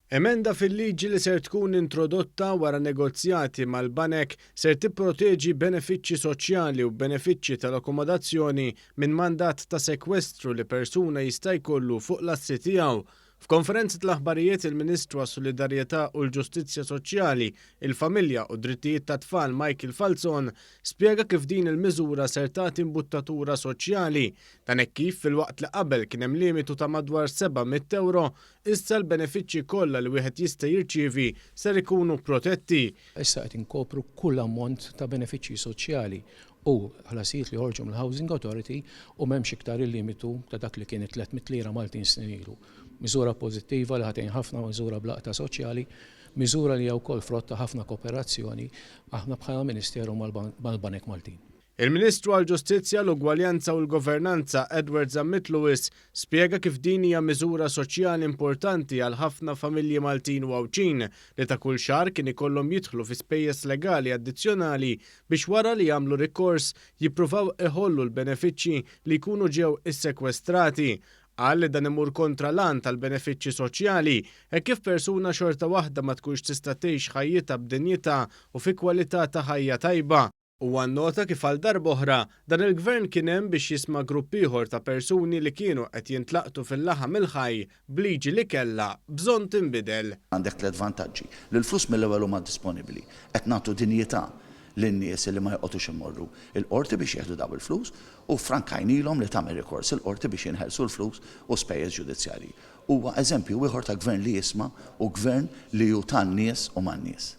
Emenda fil-liġi li ser tkun introdotta wara negozjati mal-banek ser tipproteġi benefiċċji soċjali u benefiċċji tal-akkomodazzjoni minn mandat ta' sekwestru li persuna jista' jkollu fuq l-assi tiegħu. F'konferenza tal-aħbarijiet il-Ministru għas-Solidarjetà u l-Ġustizzja Soċjali, il-Familja u d-Drittijiet tat-Tfal Michael Falzon spjega kif din il-miżura ser tagħti imbuttatura soċjali. Dan hekk kif filwaqt li qabel kien hemm limitu ta' madwar 700 ewro, issa l-benefiċċji kollha li wieħed jista' jirċievi ser ikunu protetti. Issa qed inkopru kull ammont ta' benefiċċji soċjali u ħlasijiet li joħorġu mill-Housing Authority u m'hemmx iktar il-limitu ta' dak li kien it-300 lira Maltin snin ilu. Miżura pożittiva li ħa tgħin ħafna, miżura bl-għaqda soċjali, miżura li hija wkoll frott ta' ħafna kooperazzjoni aħna bħala Ministeru mal-Banek Maltin. Il-Ministru għall-Ġustizzja, l-Ugwaljanza u l-Governanza Edward Zammit Lewis spjega kif din hija miżura soċjali importanti għal ħafna familji Maltin u Għawdxin li ta' kull xahar kien ikollhom jidħlu fi spejjeż legali addizzjonali biex wara li jagħmlu rikors jippruvaw iħollu l-benefiċċji li jkunu ġew issekwestrati. Qal li dan imur kontra l-għan tal-benefiċċji soċjali hekk kif persuna xorta waħda ma tkunx tista' tgħix ħajjitha b'dinjità u fi kwalità ta' ħajja tajba. Huwa nnota kif għal darba oħra dan il-Gvern kien hemm biex jisma' grupp ieħor ta' persuni li kienu qed jintlaqtu fil-laħam il-ħaj b'liġi li kellha bżonn tinbidel. Għandek tlett vantaġġi. Li l-flus mill-ewwel huma disponibbli. Qed nagħtu dinjità lin-nies li ma joqgħodux imorru l-qorti biex jieħdu dawn il-flus u ffrankajnilhom li tagħmel rikors il-qorti biex jinħelsu l-flus u spejjeż ġudizzjarji. Huwa eżempju ieħor ta' gvern li jisma' u gvern li hu tan-nies u man-nies.